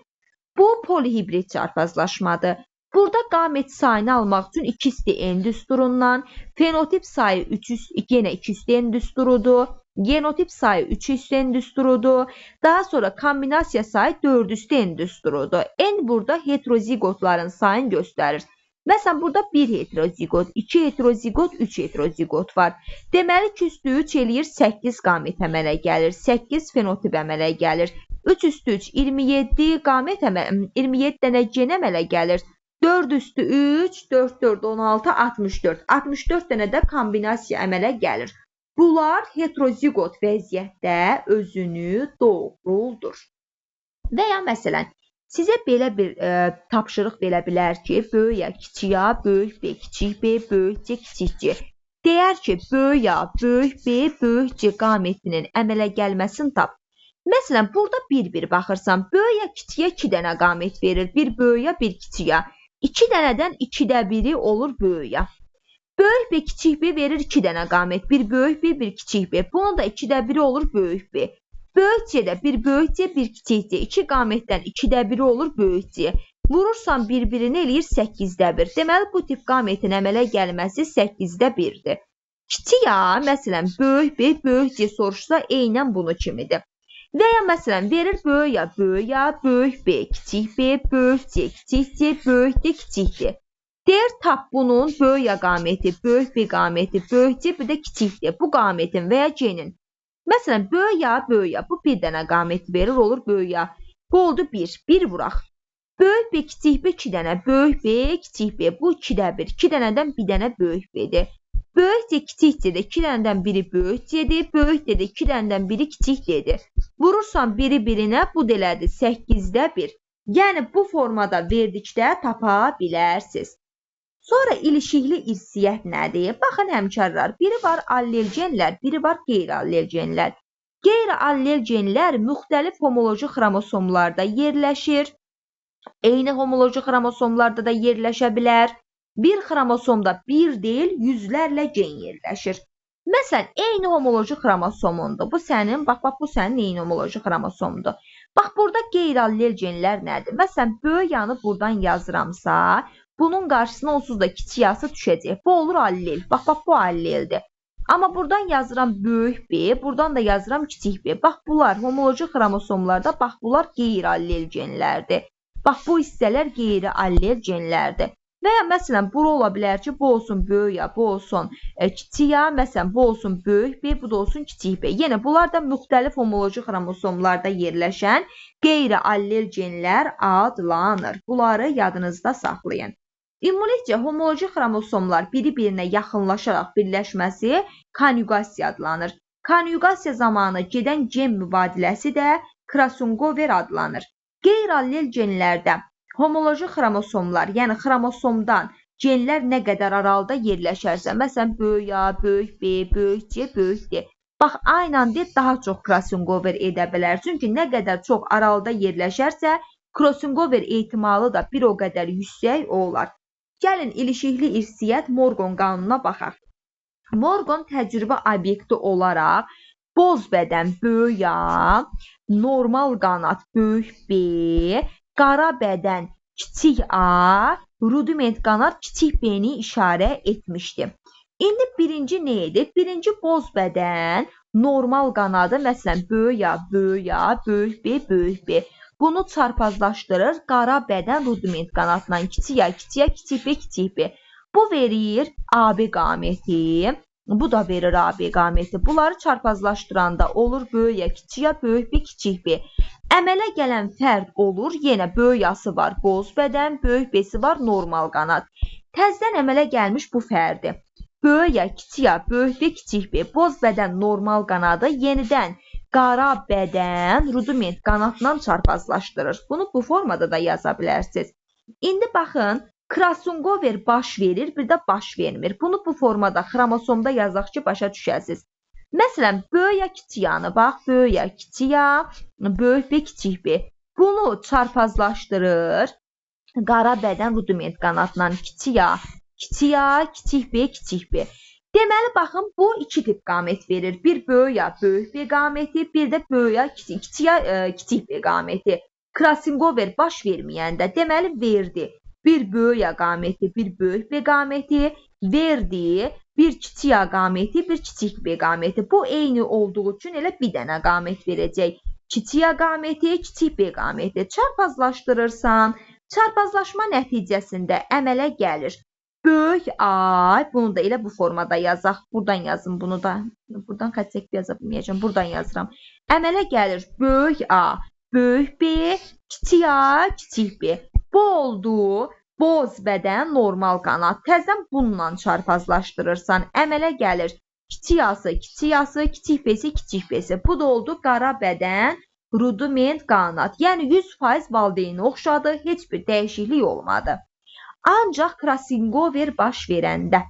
Bu polihibrid çarpazlaşmadır. Burada qamet sayını almaq üçün 2 üstü n düsturundan, fenotip sayı 3 üstü, yenə 2 üstü n düsturudur, genotip sayı 3 üstü n düsturudur, daha sonra kombinasiya sayı 4 üstü n düsturudur. N burada heterozigotların sayını göstərir. Məsələn, burada 1 heterozigot, 2 heterozigot, 3 heterozigot var. Deməli, 2 üstü 3 eləyir 8 qamet əmələ gəlir, 8 fenotip əmələ gəlir. 3 üstü 3, 27 qamet əmələ, 27 dənə gen əmələ gəlir. 4 üstü 3, 4, 4, 16, 64. 64 dənə də kombinasiya əmələ gəlir. Bunlar heterozigot vəziyyətdə özünü doğruldur. Və ya məsələn, sizə belə bir tapşırıq verə bilər ki, böyük A, kiçik A, böyük B, kiçik B, böyük C, kiçik C. Deyər ki, böyük A, böyük B, böyük C qametinin əmələ gəlməsini tap. Məsələn, burada bir-bir baxırsan, böyük A, kiçik A 2 dənə qamet verir. Bir böyük A, bir kiçik A. 2 dənədən 2-də biri olur böyük A. Böyük B, kiçik B verir 2 dənə qamet. Bir böyük B, bir kiçik B. Bunun da 2-də biri olur böyük B. Böyük C-də bir böyük C, bir kiçik C. 2 qametdən 2-də biri olur böyük C. Vurursan bir-birini eləyir 8-də 1. Deməli, bu tip qametin əmələ gəlməsi 8-də 1-dir. Kiçik A, məsələn, böyük B, böyük C soruşsa eynən bunu kimidir. Və ya məsələn, verir böyük A, böyük A, böyük B, kiçik B, böyük C, kiçik C, böyük D, kiçik D. Deyir, tap bunun böyük A qameti, böyük B qameti, böyük C, bir də kiçik D. Bu qametin və ya C-nin. Məsələn, böyük A, böyük A. Bu bir dənə qamet verir, olur böyük A. Bu oldu 1. 1 vuraq. Böyük B, kiçik B, 2 dənə. Böyük B, kiçik B. Bu 2-də 1. 2 dənədən bir dənə böyük B-dir. Böyük C, kiçik C-də 2 dənədən biri böyük C-dir. Böyük D-də 2 dənədən biri kiçik D-dir. Vurursan biri birinə, bu delədir 8-də 1. Yəni, bu formada verdikdə tapa bilərsiniz. Sonra ilişikli irsiyyət nədir? Baxın, həmkarlar, biri var allel genlər, biri var qeyri-allel genlər. Qeyri-allel genlər müxtəlif homoloji xromosomlarda yerləşir. Eyni homoloji xromosomlarda da yerləşə bilər. Bir xromosomda bir deyil, yüzlərlə gen yerləşir. Məsələn, eyni homoloji xromosomundur. Bu sənin, bax, bax, bu sənin eyni homoloji xromosomdur. Bax, burada qeyri-allel genlər nədir? Məsələn, böyük yanı buradan yazıramsa, bunun qarşısına onsuz da kiçik yası düşəcək. Bu olur allel. Bax, bax, bu alleldir. Amma buradan yazıram böyük B, buradan da yazıram kiçik B. Bax, bunlar homoloji xromosomlarda, bax, bunlar qeyri-allel genlərdir. Bax, bu hissələr qeyri-allel genlərdir. Və ya məsələn, bura ola bilər ki, bu olsun böyük A, bu olsun kiçik A, məsələn, bu olsun böyük B, bu da olsun kiçik B. Yenə bunlar da müxtəlif homoloji xromosomlarda yerləşən qeyri-allel genlər adlanır. Bunları yadınızda saxlayın. Ümumilikcə, homoloji xromosomlar biri-birinə yaxınlaşaraq birləşməsi konyugasiya adlanır. Konyugasiya zamanı gedən gen mübadiləsi də crossover adlanır. Qeyri-allel genlərdə homoloji xromosomlar, yəni xromosomdan genlər nə qədər aralıda yerləşərsə, məsələn, böyük A, böyük B, böyük C, böyük D. Bax, aynən D daha çox crossover edə bilər. Çünki nə qədər çox aralıda yerləşərsə, crossover ehtimalı da bir o qədər yüksək olar. Gəlin, ilişikli irsiyyət Morgan qanununa baxaq. Morgan təcrübə obyekti olaraq boz bədən böyük A, normal qanat böyük B, qara bədən kiçik A, rudiment qanat kiçik B-ni işarə etmişdi. İndi birinci nə edib? Birinci boz bədən normal qanadı, məsələn, böyük A, böyük A, böyük B, böyük B. Bunu çarpazlaşdırır qara bədən rudiment qanatla kiçik A, kiçik A, kiçik B, kiçik B. Bu verir AB qameti. Bu da verir AB qameti. Bunları çarpazlaşdıranda olur böyük A, kiçik A, böyük B, kiçik B. Əmələ gələn fərd olur. Yenə böyük A-sı var boz bədən, böyük B-si var normal qanat. Təzdən əmələ gəlmiş bu fərdi. Böyük A, kiçik A, böyük B, kiçik B. Boz bədən normal qanadı yenidən qara bədən rudiment qanatla çarpazlaşdırır. Bunu bu formada da yaza bilərsiniz. İndi baxın, Krassingover baş verir, bir də baş vermir. Bunu bu formada xromosomda yazaq ki, başa düşəsiniz. Məsələn, böyük A, kiçik A-nı bax, böyük A, kiçik A, böyük B, kiçik B. Bunu çarpazlaşdırır qara bədən rudiment qanatla kiçik A, kiçik A, kiçik B, kiçik B. Deməli, baxın, bu iki tip qamet verir. Bir böyük A, böyük B qameti, bir də böyük A, kiçik A, kiçik B qameti. Krassingover baş verməyəndə, deməli, verdi. Bir böyük A qameti, bir böyük B qameti, verdi. Bir kiçik A qameti, bir kiçik B qameti. Bu eyni olduğu üçün elə bir dənə qamet verəcək. Kiçik A qameti, kiçik B qameti. Çarpazlaşdırırsan, çarpazlaşma nəticəsində əmələ gəlir. Böyük A, bunu da elə bu formada yazaq. Buradan yazın bunu da. Buradan xətt çəkib yaza bilməyəcəm. Buradan yazıram. Əmələ gəlir böyük A, böyük B, kiçik A, kiçik B. Bu oldu boz bədən normal qanat. Təzdən bununla çarpazlaşdırırsan. Əmələ gəlir kiçik A-sı, kiçik A-sı, kiçik B-si, kiçik B-si. Bu da oldu qara bədən rudiment qanat. Yəni 100% valideyni oxşadı, heç bir dəyişiklik olmadı. Ancaq Krassingover baş verəndə,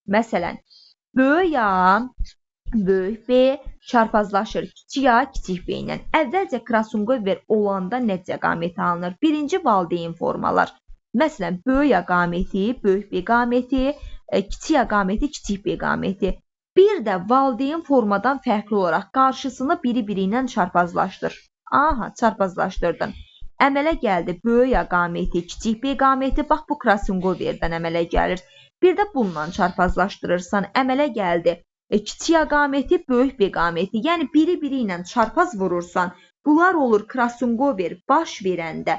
məsələn, böyük A, böyük B çarpazlaşır kiçik A, kiçik B ilə. Əvvəlcə Krassingover olanda necə qamet alınır? Birinci valideyn formalar. Məsələn, böyük A qameti, böyük B qameti, kiçik A qameti, kiçik B qameti. Bir də valideyn formadan fərqli olaraq qarşısını biri-biri ilə çarpazlaşdır. Aha, çarpazlaşdırdın. Əmələ gəldi böyük A qameti, kiçik B qameti. Bax, bu Krassingoverdən əmələ gəlir. Bir də bununla çarpazlaşdırırsan, əmələ gəldi kiçik A qameti, böyük B qameti. Yəni, biri-biri ilə çarpaz vurursan, bunlar olur Krassingover baş verəndə.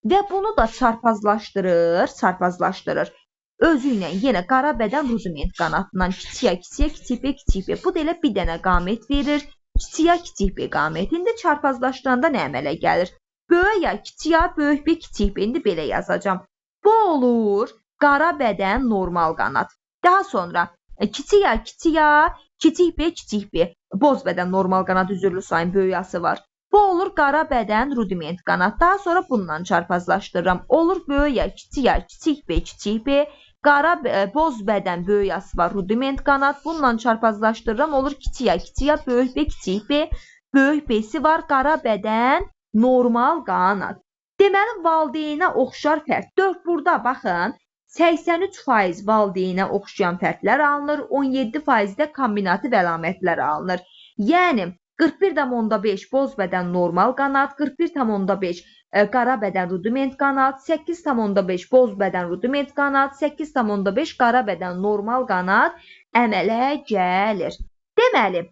Və bunu da çarpazlaşdırır, çarpazlaşdırır. Özü ilə yenə qara bədən rudiment qanatından kiçik A, kiçik A, kiçik B, kiçik B. Bu da elə bir dənə qamet verir. Kiçik A, kiçik B qameti. İndi çarpazlaşdıranda nə əmələ gəlir? Böyük A, kiçik A, böyük B, kiçik B. İndi belə yazacağam. Bu olur qara bədən normal qanat. Daha sonra kiçik A, kiçik A, kiçik B, kiçik B. Boz bədən normal qanat, üzürlü sayın, böyük A-sı var. Bu olur qara bədən rudiment qanat. Daha sonra bununla çarpazlaşdırıram. Olur böyük A, kiçik A, kiçik B, kiçik B. Qara, boz bədən böyük A-sı var, rudiment qanat. Bununla çarpazlaşdırıram. Olur kiçik A, kiçik A, böyük B, kiçik B. Böyük B-si var, qara bədən normal qanat. Deməli, valideynə oxşar fərd. 4 burada baxın, 83% valideynə oxşayan fərdlər alınır, 17% də kombinativ əlamətlər alınır. Yəni, 41,5 boz bədən normal qanat, 41,5 qara bədən rudiment qanat, 8,5 boz bədən rudiment qanat, 8,5 qara bədən normal qanat əmələ gəlir. Deməli,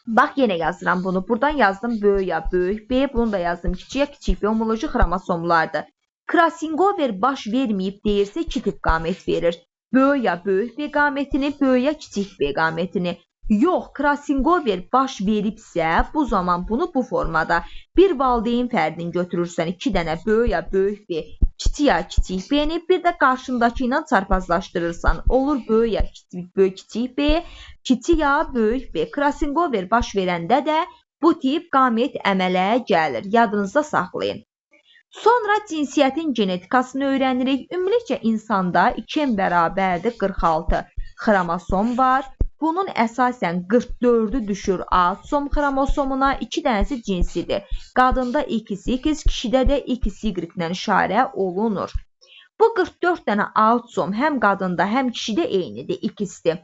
bax, yenə yazıram bunu. Buradan yazdım böyük A, böyük B, bunu da yazdım kiçik A, kiçik B, homoloji xromosomlardır. Krassingover baş verməyib deyirsə, iki tip qamet verir. Böyük A, böyük B qametini, böyük A, kiçik B qametini. Yox, Krassingover baş veribsə, bu zaman bunu bu formada bir valideyn fərdini götürürsən, iki dənə böyük A, böyük B, kiçik A, kiçik B-ni, bir də qarşındakı ilə çarpazlaşdırırsan. Olur böyük A, böyük kiçik B, kiçik A, böyük B. Krassingover baş verəndə də bu tip qamet əmələ gəlir. Yadınızda saxlayın. Sonra cinsiyyətin genetikasını öyrənirik. Ümumilikcə insanda 2N bərabərdir 46 xromosom var. Bunun əsasən 44-ü düşür autosom xromosomuna, 2 dənəsi cinsidir. Qadında XX, kişidə də XY ilə işarə olunur. Bu 44 dənə autosom həm qadında, həm kişidə eynidir, X-dir.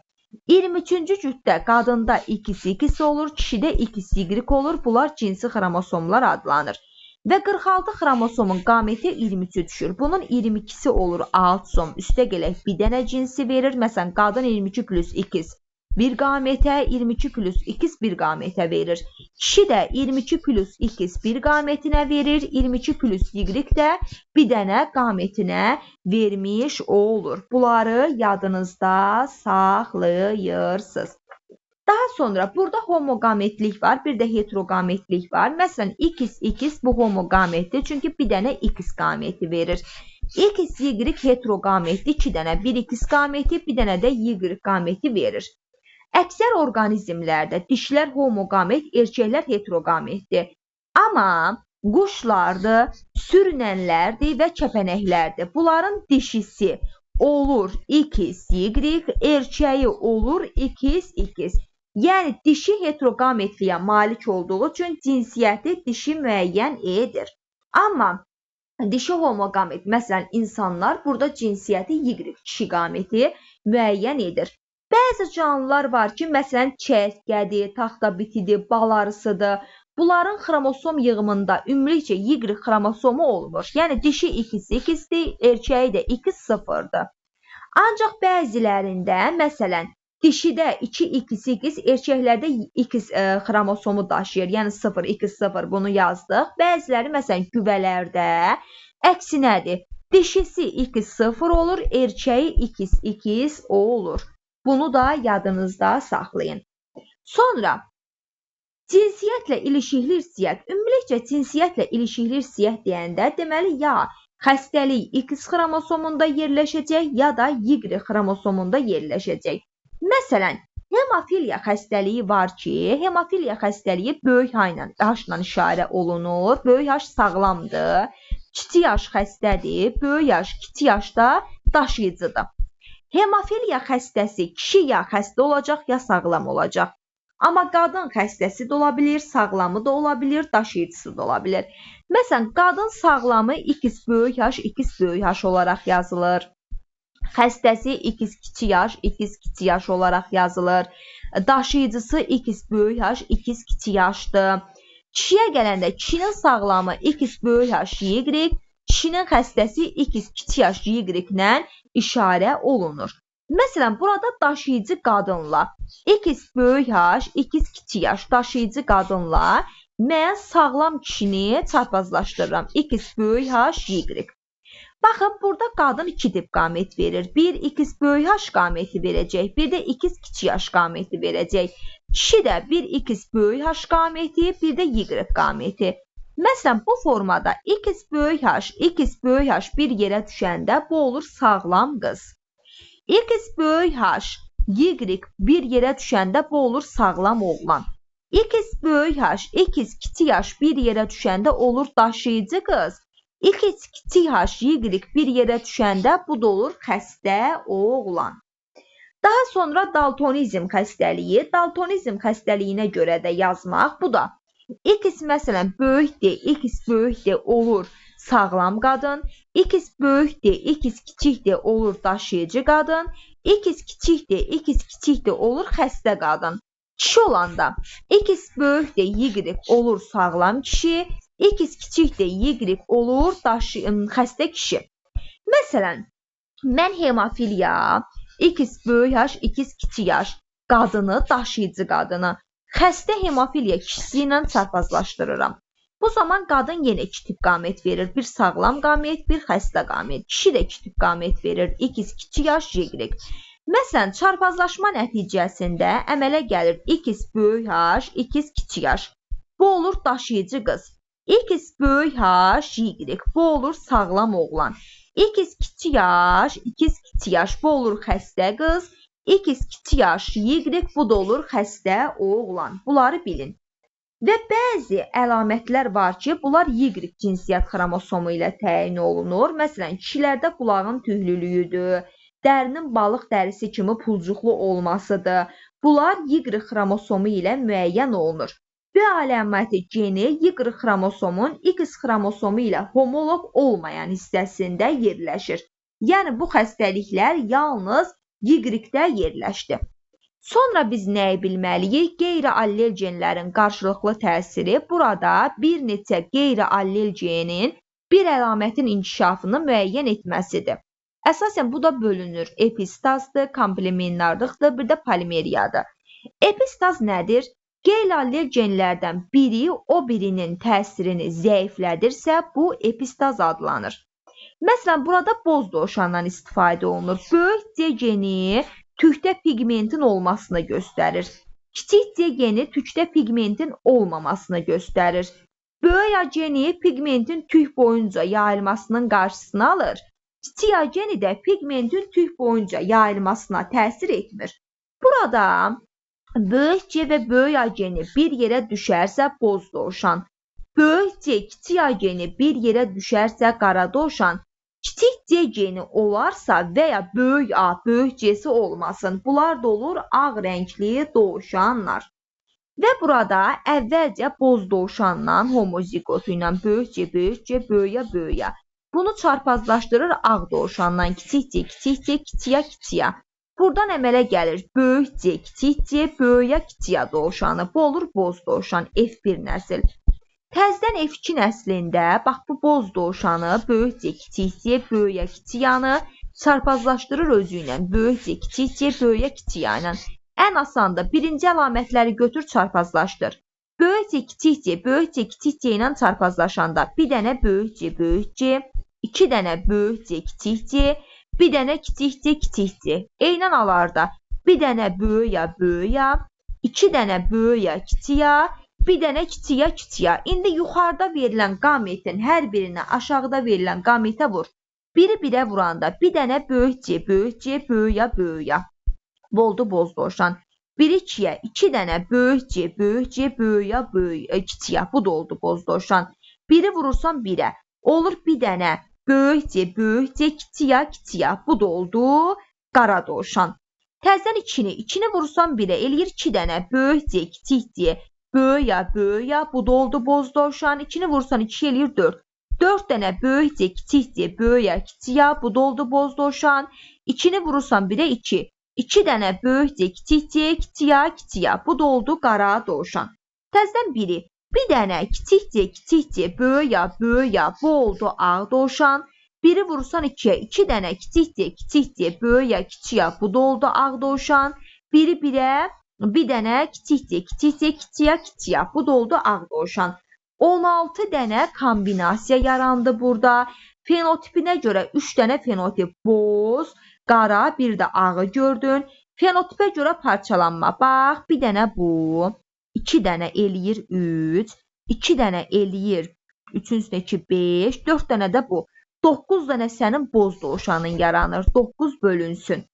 23-cü cütdə qadında XX olur, kişidə XY olur. Bunlar cinsi xromosomlar adlanır. Və 46 xromosomun qameti 23-ü düşür. Bunun 22-si olur autosom, üstə gələk bir dənə cinsi verir. Məsələn, qadın 22 plus X bir qametə, 22 plus X bir qametə verir. Kişi də 22 plus X bir qametinə verir, 22 plus Y də bir dənə qametinə vermiş olur. Bunları yadınızda saxlayırsınız. Daha sonra burada homoqametlik var, bir də heteroqametlik var. Məsələn, XX bu homoqametdir, çünki bir dənə X qameti verir. XY heteroqametli 2 dənə, bir X qameti, bir dənə də Y qameti verir. Əksər orqanizmlərdə dişlər homoqamet, erkəklər heteroqametdir. Amma quşlardır, sürünənlərdir və kəpənəklərdir. Bunların dişisi olur XY, erkəyi olur XX. Yəni dişi heteroqametliyə malik olduğu üçün cinsiyyəti dişi müəyyən edir. Amma dişi homoqamet, məsələn insanlar burada cinsiyyəti Y kişi qameti müəyyən edir. Bəzi canlılar var ki, məsələn çəyirtkədir, taxtabitidir, bal arısıdır. Bunların xromosom yığımında ümumilikcə Y xromosomu olmur. Yəni dişi XX-dir, erkəyi də X0-dır. Ancaq bəzilərində, məsələn, dişidə 2XX, erkəklərdə X xromosomu daşıyır. Yəni 0, X0 bunu yazdıq. Bəziləri məsələn güvələrdə əksinədir. Dişisi X0 olur, erkəyi XX olur. Bunu da yadınızda saxlayın. Sonra cinsiyyətlə ilişikli irsiyyət. Ümumilikcə cinsiyyətlə ilişikli irsiyyət deyəndə deməli ya xəstəlik X xromosomunda yerləşəcək, ya da Y xromosomunda yerləşəcək. Məsələn, hemofiliya xəstəliyi var ki, hemofiliya xəstəliyi böyük H-la işarə olunur. Böyük H sağlamdır, kiçik H xəstədir, böyük H kiçik H da daşıyıcıdır. Hemofiliya xəstəsi kişi ya xəstə olacaq, ya sağlam olacaq. Amma qadın xəstəsi də ola bilir, sağlamı da ola bilir, daşıyıcısı da ola bilir. Məsələn, qadın sağlamı X böyük H, X böyük H olaraq yazılır. Xəstəsi X kiçik H, X kiçik H olaraq yazılır. Daşıyıcısı X böyük H, X kiçik H-dır. Kişiyə gələndə kişinin sağlamı X böyük H, Y, kişinin xəstəsi X kiçik H, Y ilə işarə olunur. Məsələn, burada daşıyıcı qadınla X böyük H, X kiçik H daşıyıcı qadınla mən sağlam kişini çarpazlaşdırıram. X böyük H, Y. Baxın, burada qadın iki tip qamet verir. Bir X böyük H qameti verəcək, bir də X kiçik H qameti verəcək. Kişi də bir X böyük H qameti, bir də Y qameti. Məsələn, bu formada X böyük H, X böyük H bir yerə düşəndə bu olur sağlam qız. X böyük H, Y bir yerə düşəndə bu olur sağlam oğlan. X böyük H, X kiçik H bir yerə düşəndə olur daşıyıcı qız. X kiçik H, Y bir yerə düşəndə bu da olur xəstə oğlan. Daha sonra daltonizm xəstəliyi. Daltonizm xəstəliyinə görə də yazmaq. Bu da X məsələn böyük D, X böyük D olur sağlam qadın. X böyük D, X kiçik D olur daşıyıcı qadın. X kiçik D, X kiçik D olur xəstə qadın. Kişi olanda X böyük D, Y olur sağlam kişi. X kiçik D, Y olur xəstə kişi. Məsələn, mən hemofiliya, X böyük H, X kiçik H qadını, daşıyıcı qadını xəstə hemofiliya kişisi ilə çarpazlaşdırıram. Bu zaman qadın yenə iki tip qamet verir. Bir sağlam qamet, bir xəstə qamet. Kişi də iki tip qamet verir. X kiçik H, Y. Məsələn, çarpazlaşma nəticəsində əmələ gəlir X böyük H, X kiçik H. Bu olur daşıyıcı qız. X böyük H, Y. Bu olur sağlam oğlan. X kiçik H, X kiçik H. Bu olur xəstə qız. X kiçik H, Y. Bu da olur xəstə oğlan. Bunları bilin. Və bəzi əlamətlər var ki, bunlar Y cinsiyyət xromosomu ilə təyin olunur. Məsələn, kişilərdə qulağın tüylülüyüdür, dərinin balıq dərisi kimi pulcuqlu olmasıdır. Bunlar Y xromosomu ilə müəyyən olunur. Bu əlaməti geni Y xromosomun X xromosomu ilə homoloq olmayan hissəsində yerləşir. Yəni, bu xəstəliklər yalnız Y-də yerləşdi. Sonra biz nəyi bilməliyik? Qeyri-allel genlərin qarşılıqlı təsiri burada bir neçə qeyri-allel genin bir əlamətin inkişafını müəyyən etməsidir. Əsasən bu da bölünür. Epistazdır, komplementarlıqdır, bir də polimeriyadır. Epistaz nədir? Qeyri-allel genlərdən biri o birinin təsirini zəiflədirsə, bu epistaz adlanır. Məsələn, burada boz dovşandan istifadə olunur. Böyük C geni tükdə pigmentin olmasını göstərir. Kiçik C geni tükdə pigmentin olmamasını göstərir. Böyük A geni pigmentin tük boyunca yayılmasının qarşısını alır. Kiçik A geni də pigmentin tük boyunca yayılmasına təsir etmir. Burada böyük C və böyük A geni bir yerə düşərsə boz dovşan, böyük C, kiçik A geni bir yerə düşərsə qara dovşan, kiçik C geni olarsa və ya böyük A, böyük C-si olmasın. Bunlar da olur ağ rəngli dovşanlar. Və burada əvvəlcə boz dovşanla homozigotu ilə böyük C, böyük C, böyük A, böyük A. Bunu çarpazlaşdırır ağ dovşanla kiçik C, kiçik C, kiçik A, kiçik A. Buradan əmələ gəlir böyük C, kiçik C, böyük A, kiçik A dovşanı. Bu olur boz dovşan, F1 nəsil. Təzdən F2 nəslində bax bu boz dovşanı böyük C, kiçik C, böyük A, kiçik A-nı çarpazlaşdırır özü ilə. Böyük C, kiçik C, böyük A, kiçik A ilə. Ən asandır. Birinci əlamətləri götür, çarpazlaşdır. Böyük C, kiçik C, böyük C, kiçik C ilə çarpazlaşanda bir dənə böyük C, böyük C, iki dənə böyük C, kiçik C, bir dənə kiçik C, kiçik C. Eynən alarda bir dənə böyük A, böyük A, iki dənə böyük A, kiçik A, bir dənə kiçik A, kiçik A. İndi yuxarıda verilən qametin hər birinə aşağıda verilən qametə vur. Biri birə vuranda bir dənə böyük C, böyük C, böyük A, böyük A. Oldu boz dovşan. Biri ikiyə, iki dənə böyük C, böyük C, böyük A, böyük A, kiçik A. Bu da oldu boz dovşan. Biri vurursan birə. Olur bir dənə böyük C, böyük C, kiçik A, kiçik A. Bu da oldu qara dovşan. Təzədən ikini, ikini vurursan birə, eləyir iki dənə böyük C, kiçik C, böyük A, böyük A. Bu da oldu boz dovşan. İkini vursan 2 eləyir 4. 4 dənə böyük C, kiçik C, böyük A, kiçik A. Bu da oldu boz dovşan. İkini vurursan 1-ə 2. 2 dənə böyük C, kiçik C, kiçik A, kiçik A. Bu da oldu qara dovşan. Təzədən biri. Bir dənə kiçik C, kiçik C, böyük A, böyük A. Bu oldu ağ dovşan. Biri vurursan 2-yə. 2 dənə kiçik C, kiçik C, böyük A, kiçik A. Bu da oldu ağ dovşan. Biri 1-ə, bir dənə kiçik C, kiçik C, kiçik A, kiçik A. Bu da oldu ağ dovşan. 16 dənə kombinasiya yarandı burada. Fenotipinə görə 3 dənə fenotip boz, qara, bir də ağı gördün. Fenotipə görə parçalanma. Bax, bir dənə bu, 2 dənə eləyir 3, 2 dənə eləyir 3-ün üstünə 2, 5, 4 dənə də bu. 9 dənə sənin boz dovşanın yaranır. 9 bölünsün.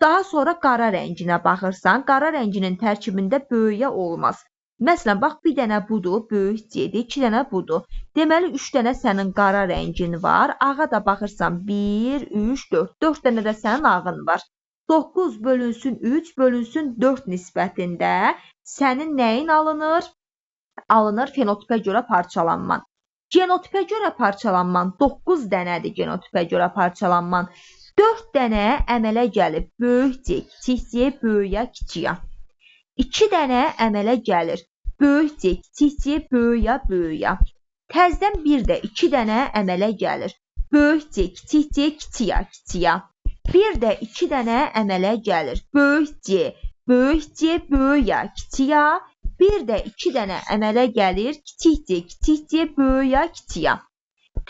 Daha sonra qara rənginə baxırsan, qara rənginin tərkibində böyüyə olmaz. Məsələn, bax, bir dənə budur, böyük C-dir, 2 dənə budur. Deməli, 3 dənə sənin qara rəngin var. Ağa da baxırsan, 1, 3, 4. 4 dənə də sənin ağın var. 9 bölünsün 3 bölünsün 4 nisbətində sənin nəyin alınır? Alınır fenotipə görə parçalanman. Genotipə görə parçalanman 9 dənədir genotipə görə parçalanman. 4 dənə əmələ gəlib böyük C, kiçik C, böyük A, kiçik A. 2 dənə əmələ gəlir böyük C, kiçik C, böyük A, böyük A. Təzədən bir də 2 dənə əmələ gəlir. Böyük C, kiçik C, kiçik A, kiçik A. Bir də 2 dənə əmələ gəlir. Böyük C, böyük C, böyük A, kiçik A. Bir də 2 dənə əmələ gəlir. Kiçik C, kiçik C, böyük A, kiçik A.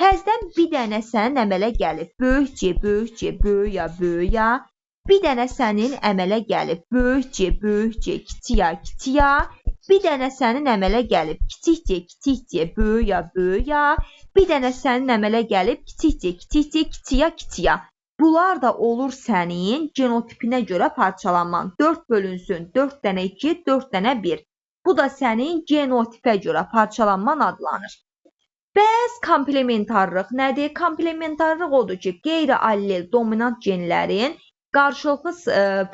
Təzədən bir dənə sənin əmələ gəlib. Böyük C, böyük C, böyük A, böyük A. Bir dənə sənin əmələ gəlib. Böyük C, böyük C, kiçik A, kiçik A. Bir dənə sənin əmələ gəlib. Kiçik C, kiçik C, böyük A, böyük A. Bir dənə sənin əmələ gəlib. Kiçik C, kiçik C, kiçik A, kiçik A. Bunlar da olur sənin genotipinə görə parçalanman. 4 bölünsün 4 dənə 2, 4 dənə 1. Bu da sənin genotipə görə parçalanman adlanır. Bəs komplementarlıq nədir? Komplementarlıq odur ki, qeyri-allel dominant genlərin qarşılıqlı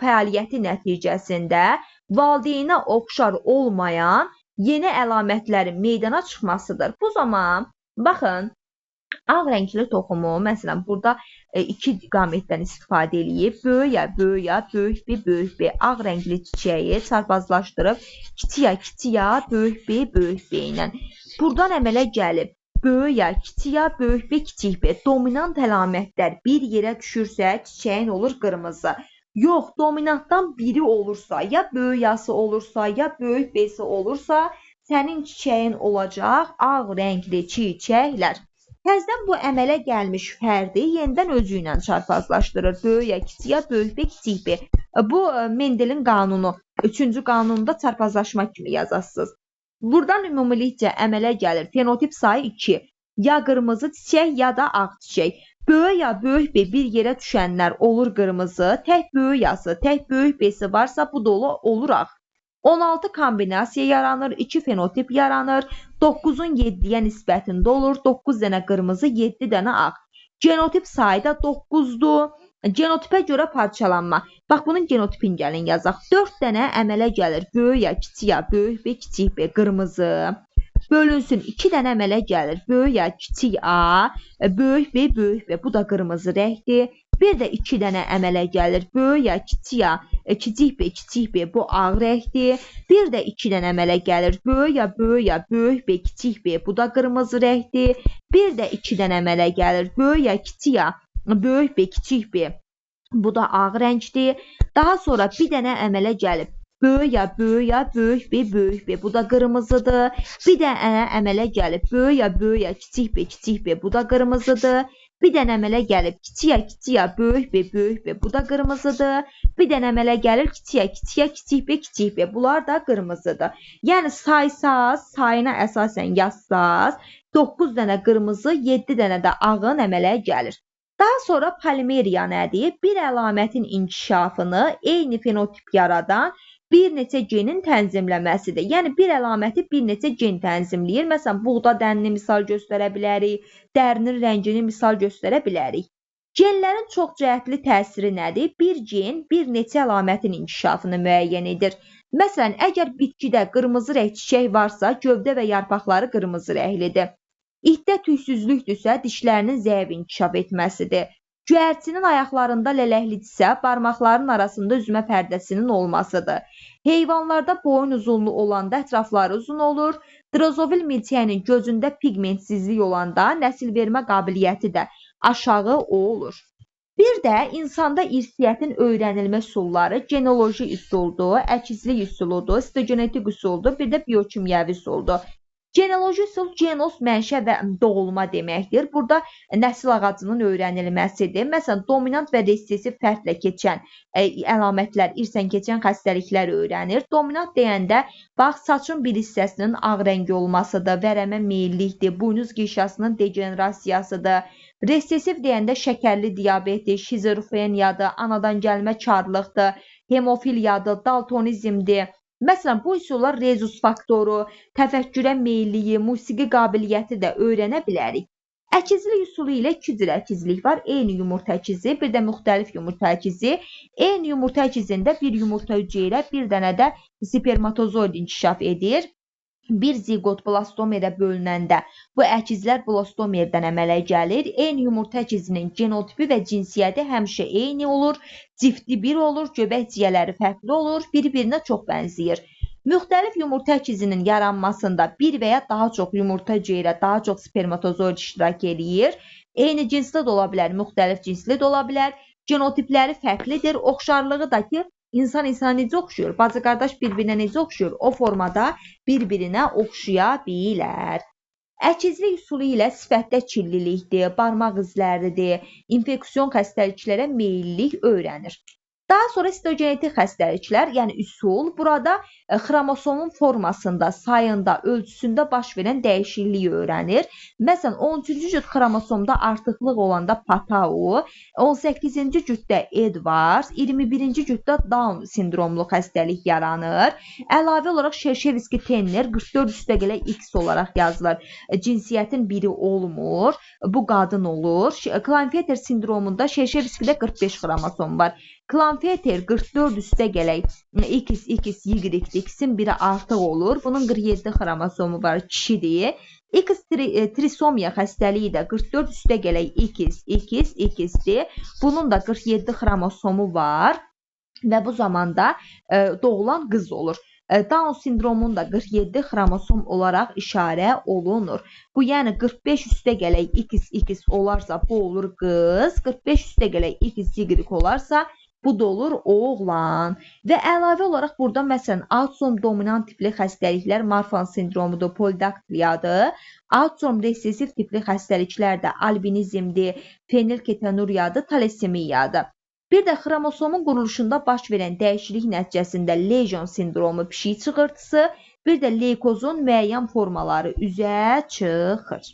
fəaliyyəti nəticəsində valideynə oxşar olmayan yeni əlamətlərin meydana çıxmasıdır. Bu zaman baxın, ağ rəngli toxumu, məsələn, burada 2 qametdən istifadə eləyib, böyük A, böyük A, böyük B, böyük B, ağ rəngli çiçəyi çarpazlaşdırıb, kiçik A, kiçik A, böyük B, böyük B ilə. Buradan əmələ gəlib Böyük A, kiçik A, böyük B, kiçik B. Dominant əlamətlər bir yerə düşürsə, çiçəyin olur qırmızı. Yox, dominantdan biri olursa, ya böyük A-sı olursa, ya böyük B-si olursa, sənin çiçəyin olacaq ağ rəngli çiçəklər. Təzədən bu əmələ gəlmiş fərdi yenidən özü ilə çarpazlaşdırır. Böyük A, kiçik A, böyük B, kiçik B. Bu Mendelin qanunu. 3-cü qanunda çarpazlaşma kimi yazasınız. Buradan ümumilikcə əmələ gəlir fenotip sayı 2. Ya qırmızı çiçək, ya da ağ çiçək. Böyük A, böyük B bir yerə düşənlər olur qırmızı. Tək böyük A-sı, tək böyük B-si varsa bu dolu olur ağ. 16 kombinasiya yaranır, 2 fenotip yaranır. 9-un 7-yə nisbətində olur. 9 dənə qırmızı, 7 dənə ağ. Genotip sayı da 9-dur. Genotipə görə parçalanma. Bax, bunun genotipini gəlin yazaq. 4 dənə əmələ gəlir. Böyük A, kiçik A, böyük B, kiçik B, qırmızı. Bölünsün. 2 dənə əmələ gəlir. Böyük A, kiçik A, böyük B, böyük B. Bu da qırmızı rəngdir. Bir də 2 dənə əmələ gəlir. Böyük A, kiçik A, kiçik B, kiçik B. Bu ağ rəngdir. Bir də 2 dənə əmələ gəlir. Böyük A, böyük A, böyük B, kiçik B. Bu da qırmızı rəngdir. Bir də 2 dənə əmələ gəlir. Böyük A, kiçik A, böyük B, kiçik B. Bu da ağ rəngdir. Daha sonra bir dənə əmələ gəlib. Böyük A, böyük A, böyük B, böyük B. Bu da qırmızıdır. Bir dənə əmələ gəlib. Böyük A, böyük A, kiçik B, kiçik B. Bu da qırmızıdır. Bir dənə əmələ gəlib. Kiçik A, kiçik A, böyük B, böyük B. Bu da qırmızıdır. Bir dənə əmələ gəlir. Kiçik A, kiçik A, kiçik B, kiçik B. Bunlar da qırmızıdır. Yəni saysaz, sayına əsasən yazsaz, 9 dənə qırmızı, 7 dənə də ağın əmələ gəlir. Daha sonra polimeriya nədir? Bir əlamətin inkişafını eyni fenotip yaradan bir neçə genin tənzimləməsidir. Yəni bir əlaməti bir neçə gen tənzimləyir. Məsələn, buğda dənini misal göstərə bilərik, dərinin rəngini misal göstərə bilərik. Genlərin çox cəhətli təsiri nədir? Bir gen bir neçə əlamətin inkişafını müəyyən edir. Məsələn, əgər bitkidə qırmızı rəng çiçək varsa, gövdə və yarpaqları qırmızı rənglidir. İtdə tüysüzlükdürsə, dişlərinin zəif inkişaf etməsidir. Göyərçinin ayaqlarında lələklidirsə, barmaqlarının arasında üzmə pərdəsinin olmasıdır. Heyvanlarda boyun uzunluğu olanda ətrafları uzun olur. Drozofil milçəyinin gözündə pigmentsizlik olanda nəsil vermə qabiliyyəti də aşağı olur. Bir də insanda irsiyyətin öyrənilmə üsulları genoloji üsuldur, əkizlik üsuludur, sitogenetik üsuldur, bir də biokimyəvi üsuldur. Genealoji üsul genos mənşə və doğulma deməkdir. Burada nəsil ağacının öyrənilməsidir. Məsələn, dominant və resessiv fərdlə keçən əlamətlər, irsən keçən xəstəliklər öyrənir. Dominant deyəndə, bax, saçın bir hissəsinin ağ rəngi olmasıdır, vərəmə meyillikdir, buynuz qişasının degenerasiyasıdır. Resessiv deyəndə şəkərli diabetdir, şizofreniyadır, anadan gəlmə karlıqdır, hemofiliyadır, daltonizmdir. Məsələn, bu üsullar rezus faktoru, təfəkkürə meyilliyi, musiqi qabiliyyəti də öyrənə bilərik. Əkizlik üsulu ilə iki cür əkizlik var. Eyni yumurta əkizi, bir də müxtəlif yumurta əkizi. Eyni yumurta əkizində bir yumurta hüceyrə, bir dənə də spermatozoid inkişaf edir. Bir ziqot blastomerə bölünəndə bu əkizlər blastomerdən əmələ gəlir. Eyni yumurta əkizinin genotipi və cinsiyyəti həmişə eyni olur. Cifti bir olur, göbək ciyələri fərqli olur, bir-birinə çox bənzəyir. Müxtəlif yumurta əkizinin yaranmasında bir və ya daha çox yumurta hüceyrə, daha çox spermatozoid iştirak eləyir. Eyni cinsli də ola bilər, müxtəlif cinsli də ola bilər. Genotipləri fərqlidir. Oxşarlığı da ki, İnsan insana necə oxşuyur? Bacı qardaş bir-birinə necə oxşuyur? O formada bir-birinə oxşaya bilər. Əkizlik üsulu ilə sifətdə kirlilikdir, barmaq izləridir, infeksion xəstəliklərə meyillilik öyrənir. Daha sonra sitogenetik xəstəliklər, yəni üsul, burada xromosomun formasında, sayında, ölçüsündə baş verən dəyişikliyi öyrənir. Məsələn, 13-cü cüt xromosomda artıqlıq olanda Patau, 18-ci cütdə Edwards, 21-ci cütdə Down sindromlu xəstəlik yaranır. Əlavə olaraq Şerşevski-Tenner 44 + X olaraq yazılır. Cinsiyyətin biri olmur, bu qadın olur. Klinefelter sindromunda Şerşevskidə 45 xromosom var. Klinefelter 44 + X, X, Y, X-in biri artıq olur. Bunun 47 xromosomu var, kişidir. X trisomiya xəstəliyi də 44 + X, X, X-dir. Bunun da 47 xromosomu var və bu zamanda doğulan qız olur. Down sindromunu da 47 xromosom olaraq işarə olunur. Bu, yəni 45 üstə gələk XX olarsa, bu olur qız, 45 üstə gələk XY olarsa, bu da olur oğlan. Və əlavə olaraq burada məsələn autosom dominant tipli xəstəliklər Marfan sindromudur, polidaktiliyadır. Autosom resessiv tipli xəstəliklər də albinizmdir, fenilketonuriyadır, talasemiyadır. Bir də xromosomun quruluşunda baş verən dəyişiklik nəticəsində Lejon sindromu, pişik çığırtısı, bir də leykozun müəyyən formaları üzə çıxır.